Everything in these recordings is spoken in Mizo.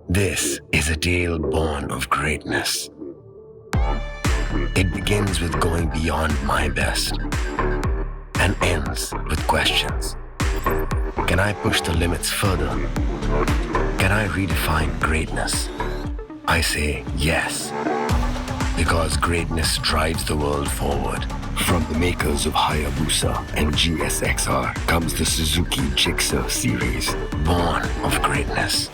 This is a tale born of greatness. It begins with going beyond my best and ends with questions. Can I push the limits further? Can I redefine greatness? I say yes. Because greatness drives the world forward. From the makers of Hayabusa and GSXR comes the Suzuki Gixxer series, born of greatness.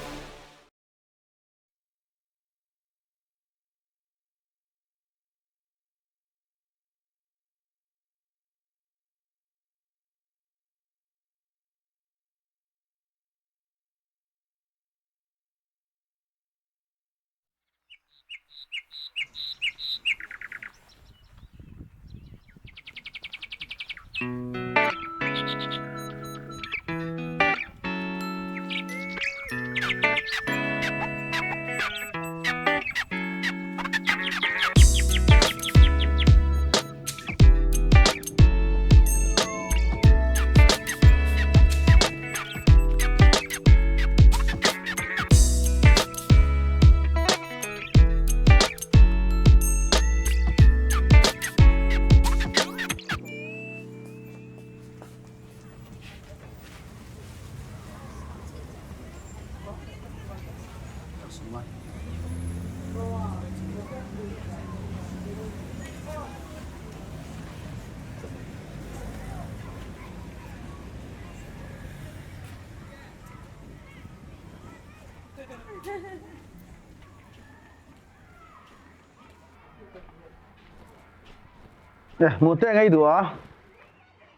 Hmuh te ngei duh a.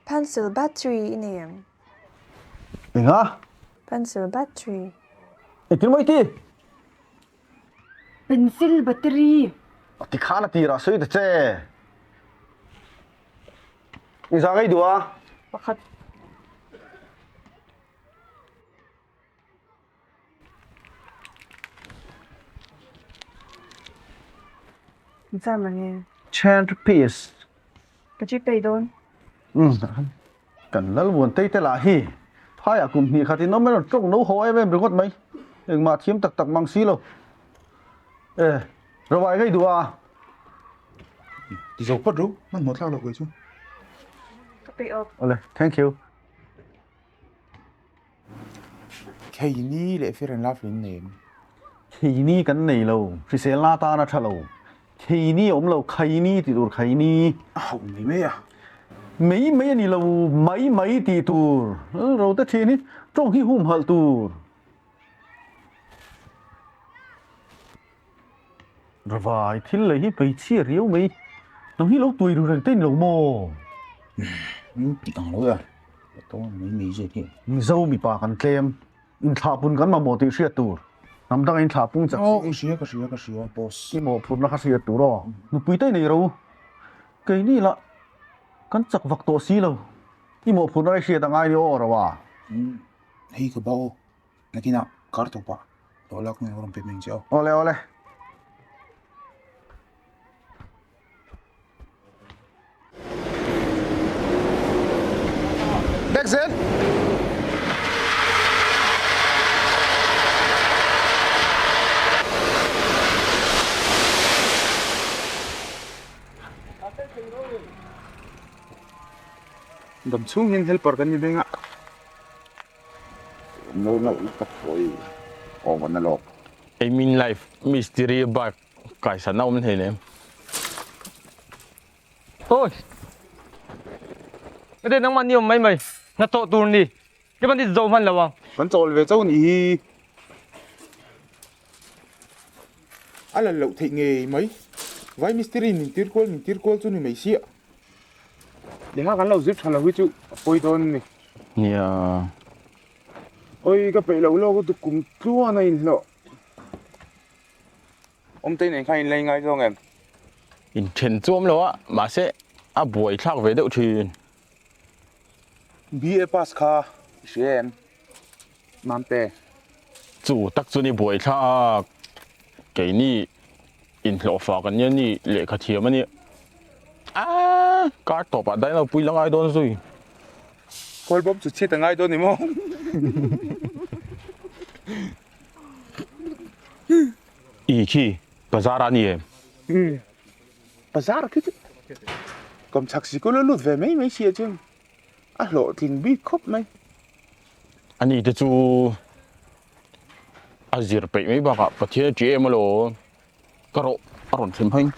Pencil battery i nei em? Enga? Pencil battery. Engtin maw i ti? Pencil battery. A ti khan a tirah sawi ta che. Engzah ngei duh a? Pakhat. Zar mange. Ten rupees. Ka chi pay dawn. Kan Lalvuan tei te lah hi phaiah kum hnih khat in awm e rawn tawng no haw em em ringawt mai. Engmah thiam tak tak mang si lo. E, rawai ngei duh a. Ti zo phawt ru, hmanhmawh thlak lo kei chu. Ka pay off. Awle, thank you. Keini leh Fair and Lovely an nei em? Keini kan nei lo, hriselna atan a tha lo. Keini a awm lo, khaini tih tur khaini. A hauh mai mai a. Mai mai a ni lo, mai mai tih tur. Ro te thin hi tawng hi humhalh tur. Ravai thil lei hi hmeichhia riau mai nang hi lo tuai ru reng te ni lo maw? Ang lo ya, ka tawng mai mai zet hi. Mizo mipa kan tlem, inthlahpun kan mamawh tih hriat tur, hnam danga inthlahpung chak si. Aw ka hria ka hria ka hria boss. I mawhphurhna kha hriat tur aw, nupui te i nei ro, keini lah kan chak vak tawh si lo, i mawhphurhna i hriat a ngai ni aw ro a. Hei ka ba aw, Nakinah kar tawpah hlawh lak nge rawn pe mai ang che aw. Awle awle. Back zel. Dam chhung hian helper kan ni beng a. No no ka phawi awm an alawk. Aim in life mystery bike kaisan a awm hlei nem. Oi! Ka nangmah ni awm mai mai hna tawh tur ni ke ban ti zo hman lo ang. Kan chawl ve chauh nih hi. A la loh theih ngei mai. Vai mistiri min tir kual min tir kual chu ni mai sia. Lehkha kan lo zir tha lo hi chu a pawi dawn a ni. Nia. Oi ka peih loh lawk a kum tluan a inhlawh. Awmtei nen khan in lei ngai zawng em? Inthen chu awm lo a, mahse a buai thlak ve deuh thin. BA pass kha i hria em? Mamte. Chu tak chu ni buai thlak. Keini inhlawh fak an nia ni lehkha thiam a nia. Aaa kar tawpah dai lo pui la ngai dawn zui. Khawl bawm chu chhit a ngai dawn ni maw? I khi bazar a ni em? Umm bazar khi chu kawmchhak sikul a lut ve mai mai sia chuan a hlawhtling bik khawp mai. Ani te chu a zir peih mai bakah Pathian a ṭih em alawm. Ka rawh a rawn thlem hain.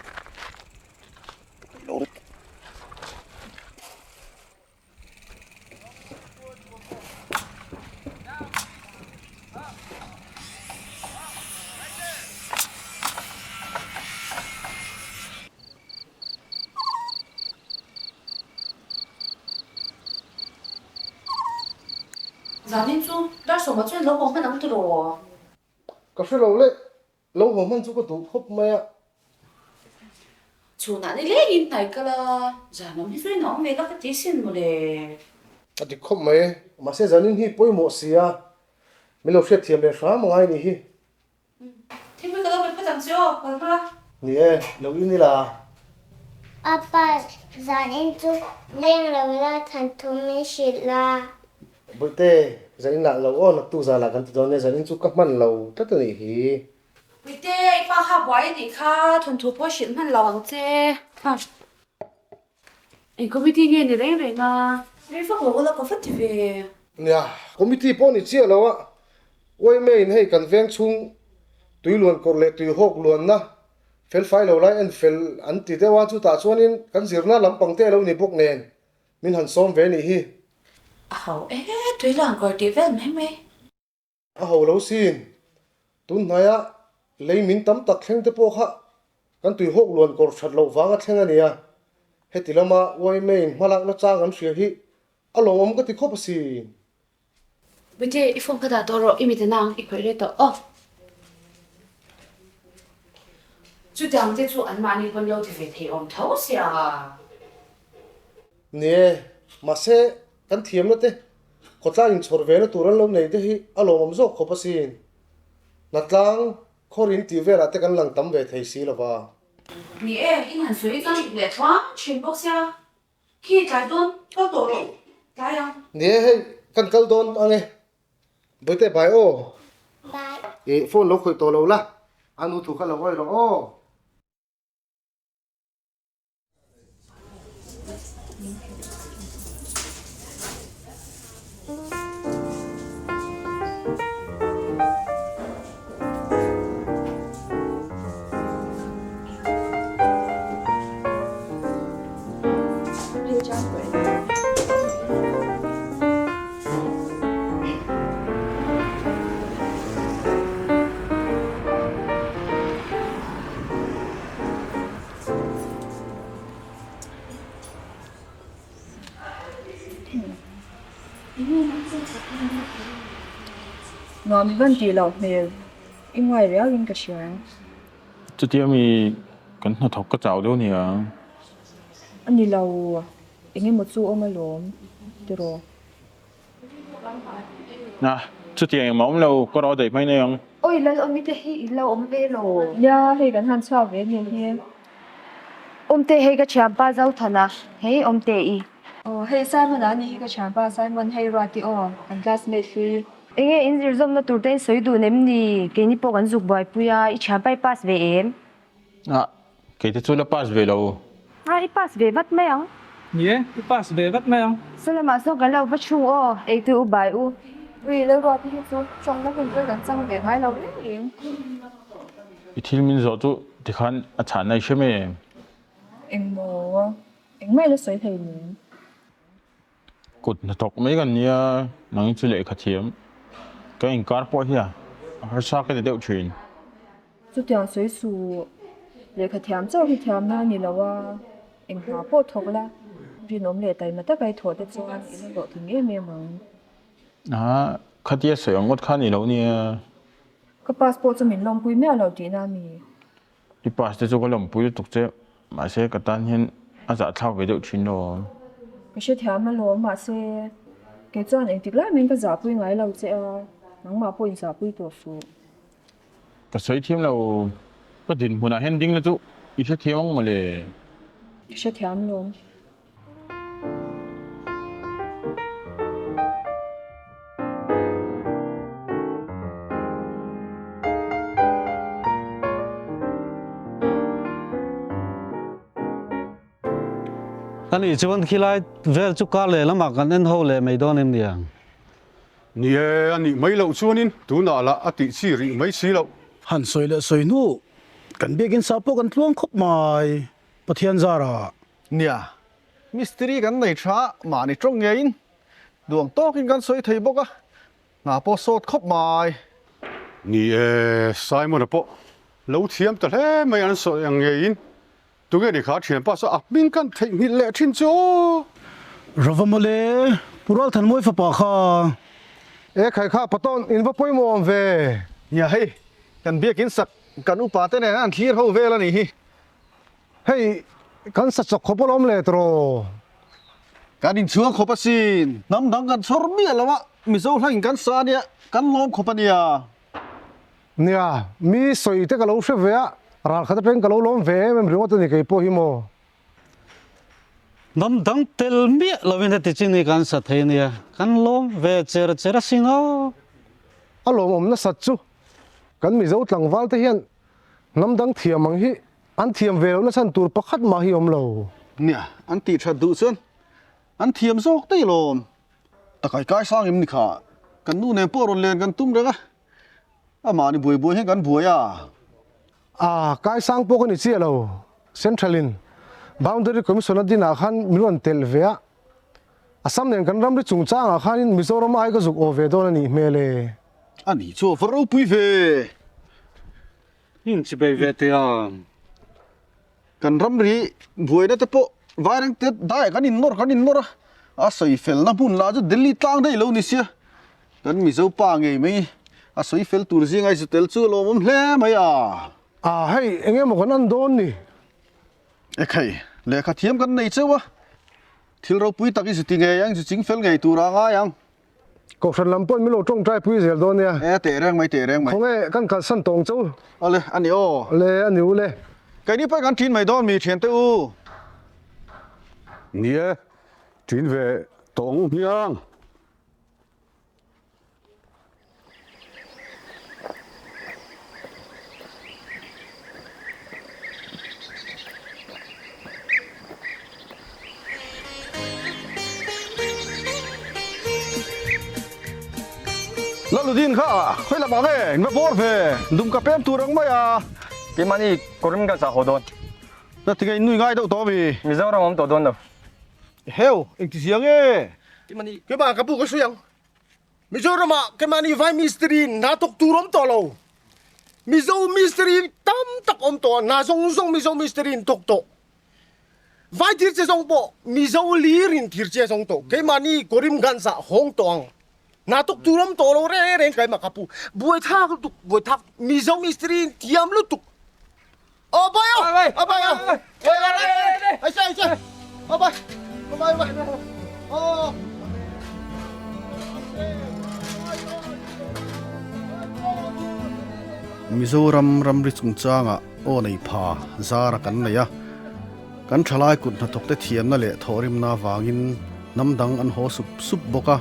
Zanin chu dar sawma chuan lo haw hman ang tiraw? Ka hre lo le, Lo haw hman chu ka duh khawp mai a. Chhunah ni lengin hnai kal a, zan awm hi chu in awm ve la ka ti sin mawle. A dik khawp mai, mahse zanin hi pawimawh si a, min lo hriatthiam leh hram angai ni hi. Thingpui ka lo pe phawt ang che aw, kal hma. Ni e, lo in ila. Apa, zanin chu leng lo ila than thum min hrilh la. Bawihte, zanin lah lo aw, naktuk zan lah kan ti dawn nia, zanin chu ka hman lo tlat a nih hi. Bawihte, i pa kha buai a nih kha, thawnthu pawh hrilh hman lo ang che. Eng committee nge ni reng reng a? Rei vak lo ula ka va ti ve. Nia, committee pawh ni chiah lo a, Uaime in hei kan veng chhung tui luan kawrh leh tui hawk luanna fel fai lo lai en fel an ti deuh a, chutah chuanin kan zirna lampang te a lo ni bawk nen Min han sawm ve nih hi. A ho e, tui lang kawr tih vel mai mai. A ho lo sin. Tun hnaia lei min tam tak thleng te pawh kha kan tui hawk luan kawr that loh vanga thleng a nia. Heti lama YMA in hmalakna chang an hria hi a lawmawm ka ti khawp asin. Bute, i phone kha dah tawh rawh, i mit a nang, i khawih rei tawh aw. Chutiang te chu anmahni pawn lo ti ve thei awm tho sia. Ni e, mahse kan thiamna te khawtlang inchhawr vena tur an lo nei te hi a lawmawm zawk khawp asin. Hnatlang khawrin tih velah te kan lang tam ve thei si lova. Ni e, in han sawi chuan leh thuang thin bawk sia. Khi tlai dawn kal tawh rawh tlai ang. Ni e hei kan kal dawn ang e. Bawihte bai aw. Bai. Ih phone lo khawih tawh lo la. A nu thu kha lo ngawi rawh aw. Nuam i van tih loh hmel i nguai riau in ka hria. Chutia mi kan hnathawk ka chau deuh nia. A ni lo, eng emaw chu awm alawm tiraw? Na, chutiang engmah awm lo, ka rawh daih mai nei ang. Awi Lalawmi te hi i lo awm ve lo. Nia, hei kan han chhuak ve nia hi. Awmte hei ka thianpa Zothana, hei Awmte i. Aw hei Simon a ni hi ka thianpa Simon hei Ruati aw, kan classmate hlui. Enge in zir zawmna tur te in sawi dun em ni? Keini pawh kan zuk buaipui a, i thianpa i pass ve em? Ah, kei te chu la pass ve lo. Ah, i pass ve vat mai ang. Ni e, i pass ve vat mai ang. Salamah sawn kan lo va chhung aw, eitu u bai u. Ui, Lalruati hi chu tawngna hun vel kan chang ve ngai lo reng reng. I thil min zawh chu tikhan a chhanna i hre mai em? Engmaw? Engmah i la sawi thei ning? Kut hnathawk mai kan nia, nang chu lehkha thiam. Ka inkar pawh hi a harsa ka ti deuh thin. Chutiang sawi suh, lehkha thiam chauh hi thiamna a ni lo a, eng hna pawh thawk la, rinawm leh taima taka i thawh te chuan i la hlawhtling em em ang. A, khatia sawi ang ngawt kha a ni lo nia. Ka passport chu min lawmpui miah lo tihna a mi? I pass te chu ka lawmpui lutuk che, mahse ka tan hian a zahthlak ve deuh thin lo. Ka hrethiam alawm, mahse kei chuan engtik lai mahin ka zahpui ngai lo che a, nangmah pawh in zahpui tawh suh. Ka sawi thiam lo, ka dinhmunah hian ding la chu i hrethiam ang mawle. Ka hrethiam lawm. Anih chuan khilai vel chu kar leh lamah kan en ho leh mai dawn em niang? Ni e, a nih mai loh chuanin tunah lah a tih chi rih mai si loh. Han sawi leh sawi hnu, kan biakin sa pawh kan tluang khawp mai, Pathian zara. Nia, mistiri kan nei tha mahni tawng ngeiin duang tawkin kan sawi thei bawk a, hna pawh sawt khawp mai. Ni e, Simon-a pawh lo thiam ta hle mai an sawi ang ngeiin Tunge ni kha thianpa saw a hming kan theihnghilh leh thin chu aw. Rava mawle, Pu Ralthanmawi fapa kha. E khai kha patawn in va pawimawh awm ve. Nia hei, kan biakin sak kan upa te nen an thlir ho vel a nih hi. Hei, kan sa chawk khawp alawm le tawraw. Kan inchhuang khawp asin, hnam dang kan chhawr miah lo a, Mizo hlangin kan sa ania, kan lawm khawp a nia. Nia, mi sawi te ka lo hre ve a, ral khat atangin ka lo lawm ve em em ringawt a ni kei pawh hi maw. Hnam dang tel miah lovin heti chin hi kan sa thei nia, kan lawm ve cher cher asin aw. A lawmawm nasat chu kan Mizo tlangval te hian hnam dang thiam ang hi an thiam ve lohna chhan tur pakhat mah hi awm lo. Nia, an tih that duh chuan an thiam zawk daih lawm. Takai kai sang em ni kha, kan nu nen pawh rawn len kan tum reng a. A mahni buai buai hian kan buai a. A, Kaisang pawh ka ni chiah lo. Central in Boundary Commission a dinah khan min rawn telh ve a. Assam nen kan ramri chungchangah khanin Mizoram ai ka zuk aw ve dawn a nih hmel e. A nih chu a va ropui ve. In chibei ve teh a. Kan ramri buaina te pawh vaireng te daiah kan innawr kan innawr a, a sawi felna hmun lah chu Delhi tlang daih lo ni sia, kan Mizo pa ngei mai a sawi fel tur zinga i zu tel chu a lawmawm hle mai a. A hei eng emaw kan an dawn ni? Ekhei, lehkha thiam kan nei cheu a, thil ropui tak i zu ti ngei ang, zu ching fel ngei tur a ngai ang. Kohhran lam pawhin min lo tawngtai pui zel dawn nia. E teh reng mai teh reng mai. Khawnge kan kalsan tawng chauh. Awle a ni aw. Awle a ni ule. Keini pawhin kan ṭin mai dawn mi ṭhiante u. Ni e, ṭin ve tawng hmiang. Laludin kha khawi lamah nge in va bawr ve dum ka pem tur ang mai a. Keimahni Korim ka chah haw dawn. Na tinge in nui ngai deuh tawh mi? Mizoram awm tawh dawn lo. Heu, engti zia nge? Keimahni. Keimah ka pu ka hria ang. Mizoramah keimahni vai mistiri hna thawk tur awm tawh lo. Mizo mistiri tam tak awm tawh a, hna zawng zawng Mizo mistiri in thawk tawh. Vai thir che zawng pawh Mizo lir in thir che zawng tawh. Keimahni Karimganj ah hawng tawh ang. Hna thawk tur awm tawh lo reng reng keimah ka pu. Buaithlak lutuk, buaithlak Mizo mistiri in thiam lutuk. Aw bai aw! Aw bai aw! Ai sai ai sai! Aw bai! Aw bai bai! Aw! Mizoram ramri chungchangah aw nei pha zara kan nei a, kan thalai kut hnathawkte thiamna leh thawhrimna avangin hnam dang an haw sup sup bawk a,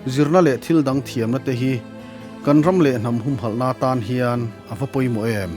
zirna leh thil dang thiamna te hi kan ram leh hnam humhalhna atan hian a va pawimawh em?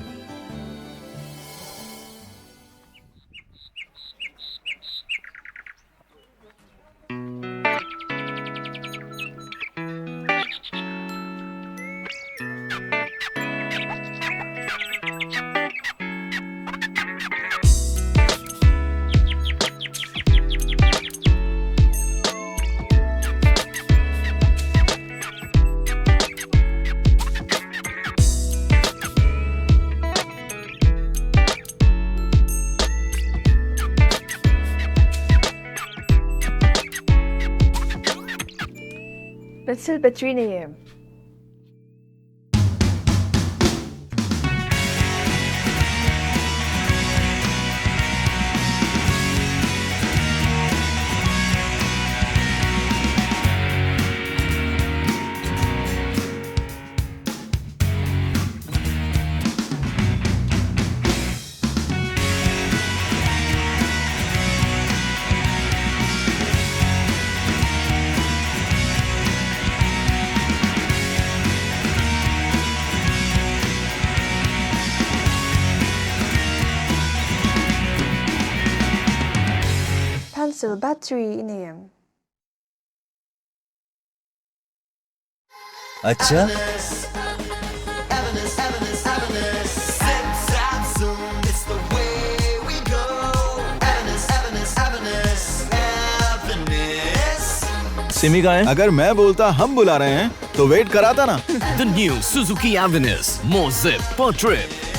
Pencil battery nei em? Pencil battery i nei em? Acha. Simi कहाँ है अगर मैं बोलता हम बुला रहे हैं तो वेट कराता ना The new Suzuki Avenis. More zip per trip.